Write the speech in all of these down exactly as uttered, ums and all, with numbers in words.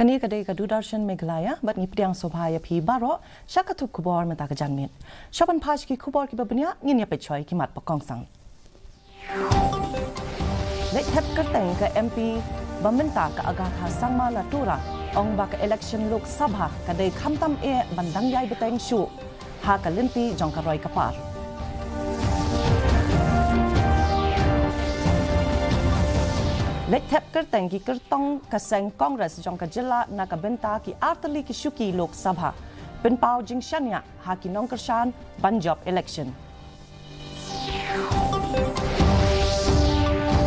Kane ka dei ka Doordarshan Meghalaya, bad ngi pdiang sngewbha ïa phi baroh sha ka thup khubor mynta ka janmiet. Sha ban phai sha ki khubor kiba bniah, ngin ïa peit shwa ïa ki mat ba kongsan. Leit thep kyrteng ka M P ba mynta ka Agatha Sangma na Tura, ong ba ka election Lok Sabha ka dei khamtam eh ban dang ïai bteng shuh ha ka lynti jong ka roi ka par. Leit thep kyrteng ki kyrtong ka seng Congress jong ka jylla na ka bynta ki artylli ki shuki Lok Sabha. Pynpaw jingshaniah ha ki nongkyrshan ban jop election.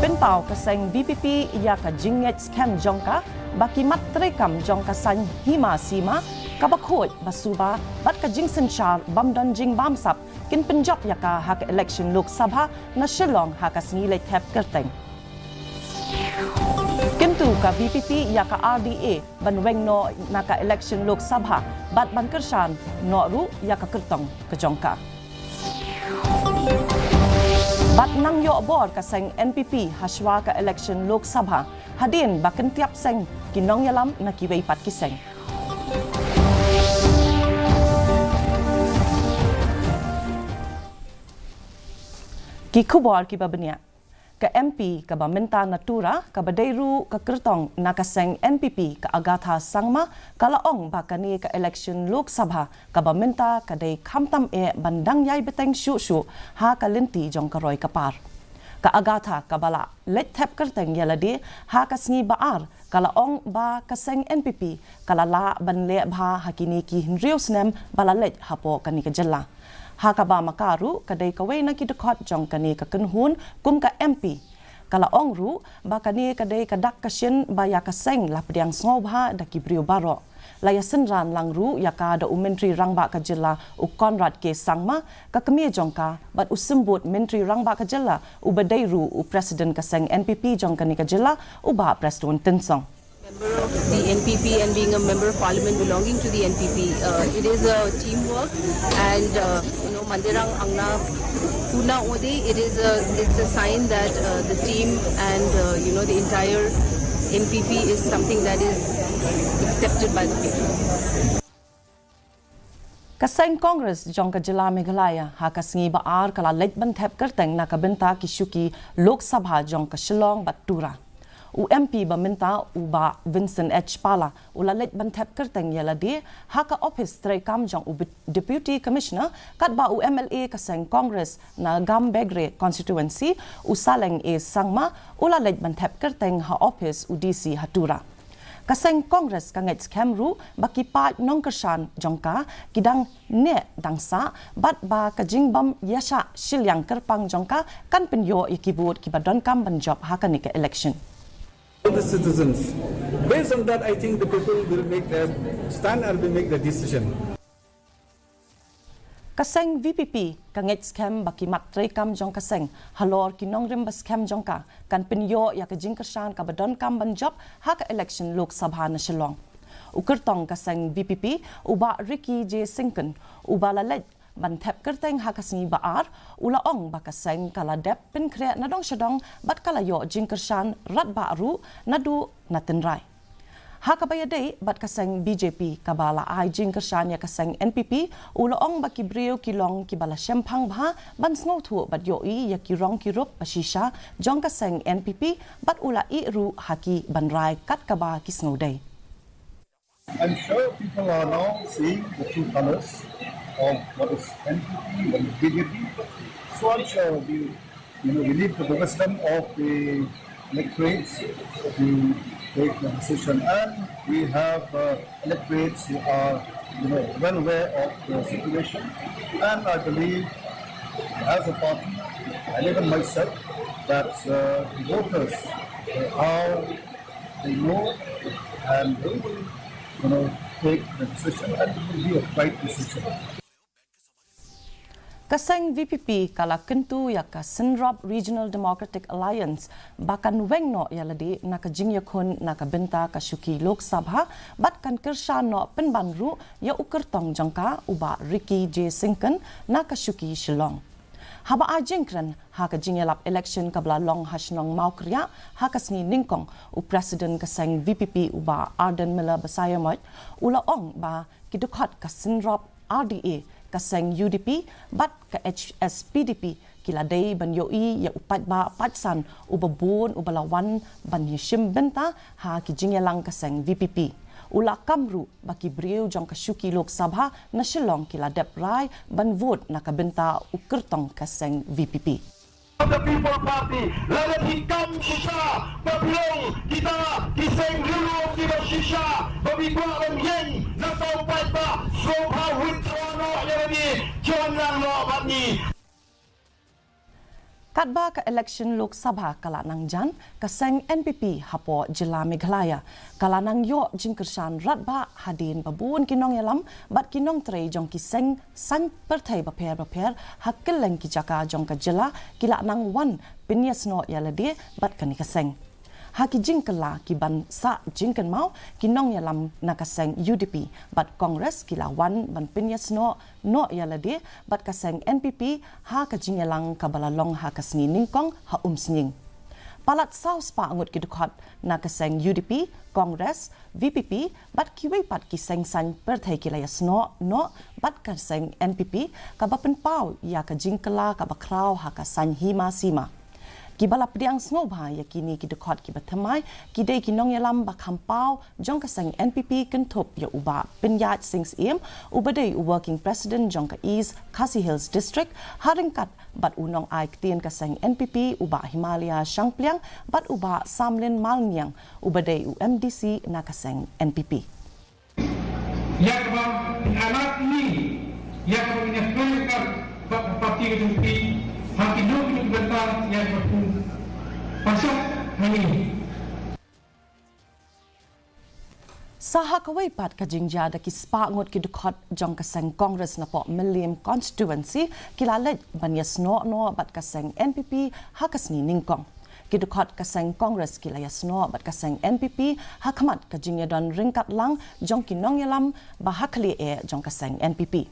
Pynpaw ka seng V P P ïa ka jingngeit skhem jong ka ba ki mat treikam jong ka saiñ Hima Sima, kaba khuid ba suba bad ka jingsynshar bym don jingbamsap kin pynjop ïa ka ha ka election Lok Sabha na Shillong ha ka sngi leit thep kyrteng. Kyntu ka V P P ïa ka R D A ban weng noh na ka election Lok Sabha bad ban kyrshan noh ruh ïa ka kyrtong ka jong ka. Bad nang ïoh bor ka seng N P P hashwa ka election Lok Sabha, hadien ba kyntiap seng ki nongïalam na kiwei pat ki seng. Ki khubor kiba bniah. Ka M P kaba mynta na Tura, kaba dei ruh ka kyrtong na ka seng N P P, ka Agatha Sangma, ka la ong ba kane ka election Lok Sabha kaba mynta ka dei khamtam eh ban dang ïai bteng shuh shuh ha ka lynti jong ka roi ka par. Ka Agatha kaba la leit thep kyrteng ïa lade ha ka sngi ba ar, ka la ong ba ka seng N P P ka la lah ban leh bha ha kine ki hynriew snem ba la leit hapoh kane ka jylla. Ha kaba ma ka ruh ka dei kawei na ki dkhot jong kane ka kynhun kum ka M P. Ka la ong ruh ba kane ka dei ka dak ka shin ba ïa ka seng la pdiang sngewbha da ki briew baroh. La ïa synran lang ruh ïa ka da u Myntri Rangbah ka jylla u Conrad K Sangma, ka kmie jong ka, bad u symbud Myntri Rangbah ka jylla uba dei ruh u President ka seng N P P jong kane ka jylla, u Bah Prestone Tynsong. Member of the N P P and being a member of parliament belonging to the N P P, uh, it is a teamwork, and, uh, you know, Mandirang Angna Puna Ode, it is a, it's a sign that, uh, the team and, uh, you know, the entire N P P is something that is accepted by the people. Ka seng Congress jong ka jylla Meghalaya ha ka sngi ba ar ka la leit ban thep kyrteng na ka bynta ki shuki Lok Sabha jong ka Shillong bad Tura. U M P ba mynta u Bah Vincent H Pala u la leit ban thep kyrteng ïa lade ha ka ophis treikam jong u Deputy Commissioner, katba u M L A ka seng Congress na Gambegre constituency, u Saleng A Sangma, u la leit ban thep kyrteng ha ophis u D C ha Tura. Ka seng Congress ka ngeit skhem ruh ba ki paid nongkyrshan jong ka ki dang neh dang sah, bad ba ka jingbym ïashah shiliang kyrpang jong ka kan pynïoh ïa ki vote kiba donkam ban jop ha kane ka election. All the citizens. Based on that, I think the people will make their stand and will make their decision. Ka seng V P P ka ngeit skhem ba ki mat treikam jong ka seng halor ki nongrim ba skhem jong ka kan pynïoh ïa ka jingkyrshan kaba donkam ban jop ha ka election Lok Sabha na Shillong. U kyrtong ka seng V P P, u Bah Ricky J Syngkon, uba la leit ban thep kyrteng ha ka sngi ba ar, u la ong ba ka seng ka la dep pynkhreh na dong sha dong bad ka la ïoh jingkyrshan radbah ruh naduh na tynrai. Ha kaba ïadei bad ka seng B J P kaba la ai jingkyrshan ïa ka seng N P P, u la ong ba ki briew ki long kiba la shemphang bha ban sngewthuh bad ïohi ïa ki rong ki rup ba shisha jong ka seng N P P, bad u la ïeh ruh ha ki ban rai kat kaba ki sngewdei. I'm sure people are now seeing the true colors of what is N P P and B J P. So I'm sure we, you know, we leave to the wisdom of the electorates to take the decision. And we have, uh, electorates who are, you know, well aware of the situation. And I believe, as a party, and even myself, that, uh, the voters, uh, are, they know, and they will, you know, take the decision, and it will be a right decision. Ka seng V P P ka la kyntu ïa ka Synrop Regional Democratic Alliance ba kan weng noh ïa lade na ka jingïakhun na ka bynta ka shuki Lok Sabha, bad kan kyrshan noh pynban ruh ïa u kyrtong jong ka, u Bah Ricky J Syngkon, na ka shuki Shillong. Haba ai jingkren ha ka jingïalap election kaba la long ha shnong Mawkriah ha ka sngi nyngkong, u President ka seng VPP u Bah Ardent Miller Basaiawmoit u la ong ba ki dkhot ka synrop RDA, ka seng UDP bad ka HSPDP ki la dei ban ïohi ïa u paidbah paidsan uba bun uba la wan ban ïashim bynta ha ki jingïalang ka seng VPP. U la kam ruh ba ki briew jong ka shuki Lok Sabha na Shillong ki la dep rai ban vote na ka bynta u kyrtong ka seng VPP. The People Party, lada phi kam shisha, ba phi long kita ki seng riewlum kiba shisha, ba phi kwah ban ïeng na ka u paidbah, sngewbha withdraw noh ïa lade, jan nang noh bad ngi. Katba ka election Lok Sabha ka la nang jan, ka seng NPP hapoh jylla Meghalaya ka la nang ïoh jingkyrshan radbah hadien ba bun ki nongïalam bad ki nongtrei jong ki seng saiñ pyrthei bapher bapher ha kylleng ki jaka jong ka jylla ki la nang wan pynïasnoh ïa lade bad kane ka seng. Ha ki jingkylla ki ban sah jingkynmaw, ki nongïalam na ka seng UDP bad Congress ki la wan ban pynïasnoh noh ïa lade bad ka seng NPP ha ka jingïalang kaba la long ha ka sngi nyngkong ha Umsning. Palat saw spah ngut ki dkhot na ka seng UDP, Congress, VPP bad kiwei pat ki seng saiñ pyrthei ki la ïasnoh noh bad ka seng NPP, kaba pynpaw ïa ka jingkylla kaba khraw ha ka saiñ hima sima. Kiba la pdiang sngewbha ïa kine ki dkhot kiba thymmai ki dei ki nongïalam ba kham paw jong ka seng NPP kynthup ïa u Bah Pynïaid Sing Syiem uba dei u Working President jong ka East Khasi Hills District, ha ryngkat bad u nongai ktien ka seng NPP u Bah Himalaya Shangpliang bad u Bah Samlin Malngiang uba dei u MDC na ka seng NPP. Ïa kaba phin ailad ïa kaba phin ïakren bad ka party ka jong phi ha kino kino ki bynta, ïa kaba phin pynshai hangne. Sa ha kawei pat ka jingjia, da ki spah ngut ki dkhot jong ka seng Congress napoh Mylliem constituency ki la leit ban ïasnoh noh bad ka seng NPP ha ka sngi nyngkong. Ki dkhot ka seng Congress ki la ïasnoh bad ka seng NPP ha khmat ka jingïadon ryngkat lang jong ki nongïalam ba ha khlieh eh jong ka seng NPP.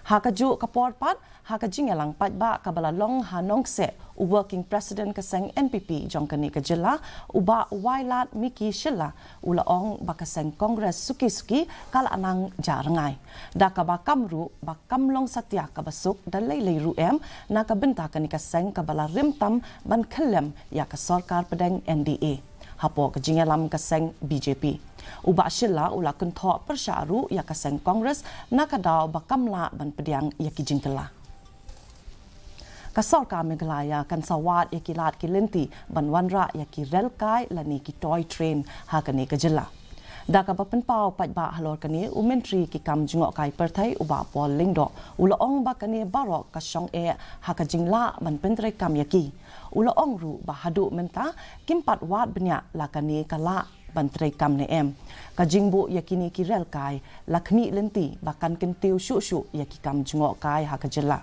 Ha kajuh ka por pat, ha ka jingïalang paidbah kaba la long ha Nongkseh, u Working President ka seng NPP jong kane ka jylla, u Bah Wailadmiki Shylla, u la ong ba ka seng Congress suki suki ka la nang jah rngai, da kaba kam ruh ba kam long satia kaba suk da lei lei ruh em na ka bynta kane ka seng kaba la rim tam ban khyllem ïa ka sorkar pdeng NDA hapoh ka jingïalam ka seng BJP. U Bah Shylla u la kynthoh pyrshah ruh ïa ka seng Congress na ka daw ba kam lah ban pdiang ïa ki jingkylla. Ka sorkar Meghalaya kan sa wad ïa ki lad ki lynti ban wanrah ïa ki rel kai lane ki toy train ha kane ka jylla. Da kaba pynpaw paidbah halor kane, u Myntri ki kam jngohkai pyrthei u Bah Paul Lyngdoh u la ong ba kane baroh ka shong eh ha ka jinglah ban pyntreikam ïa ki. U la ong ruh ba haduh mynta kim pat wad bniah la kane ka lah ban treikam ne em. Ka jingbuh ïa kine ki rel kai la khmih lynti ba kan kyntiew shuh shuh ïa ki kam jngohkai ha ka jylla.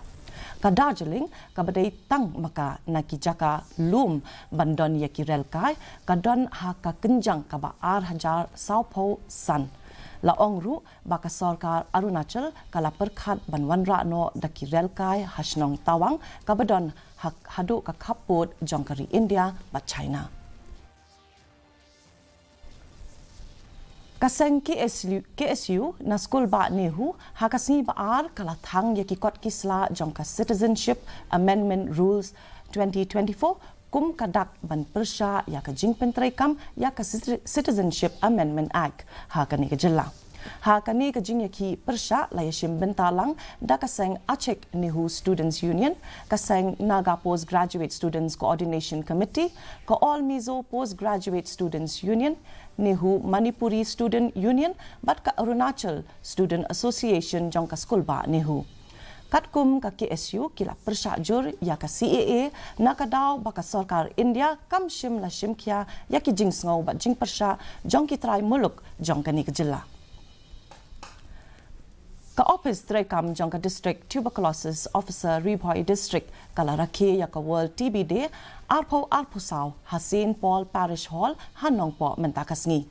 Ka Darjeeling kaba dei tang ma ka na ki jaka lum ban don ïa ki rel kai, ka don ha ka kynjang kaba ar hajar sawphew san. La ong ruh ba ka sorkar Arunachal ka la pyrkhat ban wanrah noh da ki rel kai ha shnong Tawang kaba don ha, haduh ka khappud jong ka ri India bad China. Ka seng KSU, KSU na skul bah NEHU ha ka sngi ba ar ka la thang ïa ki kot ki sla jong ka Citizenship Amendment Rules twenty twenty-four kum ka dak ban pyrshah ïa ka jingpyntreikam ïa ka Citi-, Citizenship Amendment Act ha kane ka jylla. Ha kane ka jingïakhih pyrshah la ïashim bynta lang da ka seng Achik NEHU Students Union, ka seng Naga Postgraduate Students Coordination Committee, ka All Mizo Postgraduate Students Union, NEHU Manipuri Student Union bad ka Arunachal Student Association jong ka skul bah NEHU. Katkum ka KSU ki la pyrshah jur ïa ka CAA na ka daw ba ka sorkar India kam shym la shim khia ïa ki jingsngew bad jingpyrshah jong ki trai muluk jong kane ka jylla. Ka ophis treikam jong ka District Tuberculosis Officer Ri Bhoi District ka la rakhe ïa ka World TB Day arphew arphew saw ha Saint Paul Parish Hall ha Nongpoh mynta ka sngi.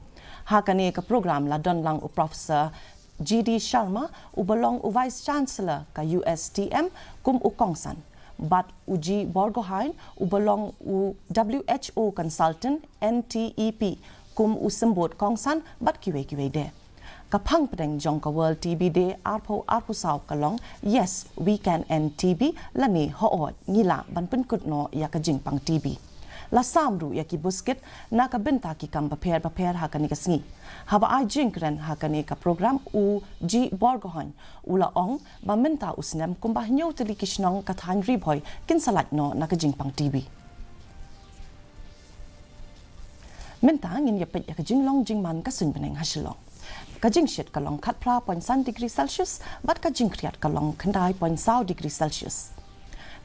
Ha kane ka program la don lang u Professor G D Sharma, uba long u Vice Chancellor ka USTM, kum u kongsan. bad u G Borgohain uba long u W H O consultant, N T E P, kum u symbud kongsan bad kiwei kiwei de. Ka phang pdeng jong ka World T B Day arphew arphew saw ka long Yes, We Can End T B lane Hooid, ngi lah ban pynkut noh ïa ka jingpang T B. La sam ruh ïa ki buskit na ka bynta ki kam bapher bapher ha kane ka sngi. Haba ai jingkren ha kane ka program, u G Borgohain u la ong ba mynta u snem kumba hynñiew tylli ki shnong ka thaiñ Ri Bhoi kin sa lait noh na ka jingpang T B. Mynta ngin ïa peit ïa ka jinglong jingman ka suiñ bneng ha Shillong. Ka jingshit ka long khatphra point san degree Celsius bad ka jingkhriat ka long khyndai point saw degree Celsius.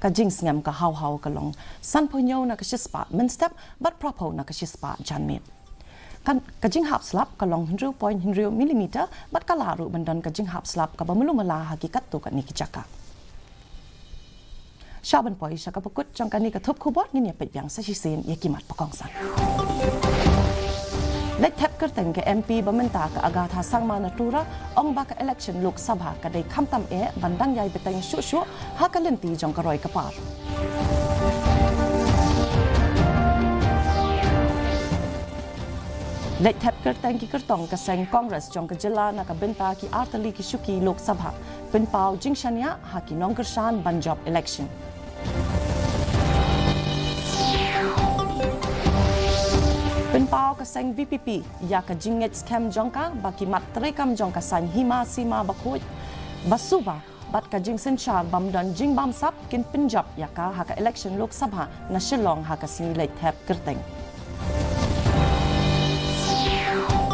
Ka jingsngem ka haw haw ka long sanphew hynñiew na ka shispah mynstep bad phraphew na ka shispah janmiet. Kan, ka jinghap slap ka long hynriew point hynriew millimeter bad ka lah ruh ban don ka jinghap slap kaba malu mala ha ki katto katne ki jaka. Sha ban poi sha kaba kut jong kane ka thup khubor, ngin ïa peit biang sa shisien ïa ki mat ba kongsan. Leit thep kyrteng ka M P ba mynta ka Agatha Sangma Natura ong ba ka election Lok Sabha ka dei khamtam eh ban dang ïai bteng shuh shuh ha ka lynti jong ka roi ka par. Leit thep kyrteng ki kyrtong ka seng Congress jong ka jylla na ka bynta ki artylli ki shuki Lok Sabha. Pynpaw jingshaniah ha ki nongkyrshan ban jop election. Pynpaw ka seng V P P ïa ka jingngeit skhem jong ka ba ki mat treikam jong ka saiñ Hima Sima Bakhuid, ba suba bad ka jingsynshar bym don jingbamsap kin pynjop ïa ka ha ka election Lok Sabha na Shillong ha ka sngi leit thep kyrteng.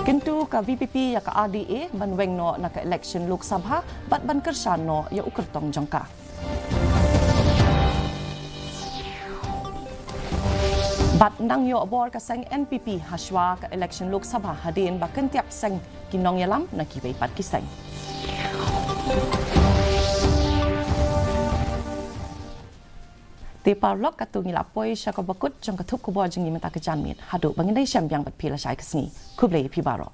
Kyntu ka V P P ïa ka R D A ban weng noh na ka election Lok Sabha bad ban kyrshan noh ïa u kyrtong jong ka. Bad nang ïoh bor ka seng N P P hashwa ka election Lok Sabha hadien ba kyntiap seng ki nongïalam na kiwei pat ki seng. Te paralok, katto ngi la poi sha kaba kut jong ka thup khubor jong ngi mynta ka janmiet. Haduh ba ngin ïashem biang bad phi lashai ka sngi. Khublei ïa phi baroh.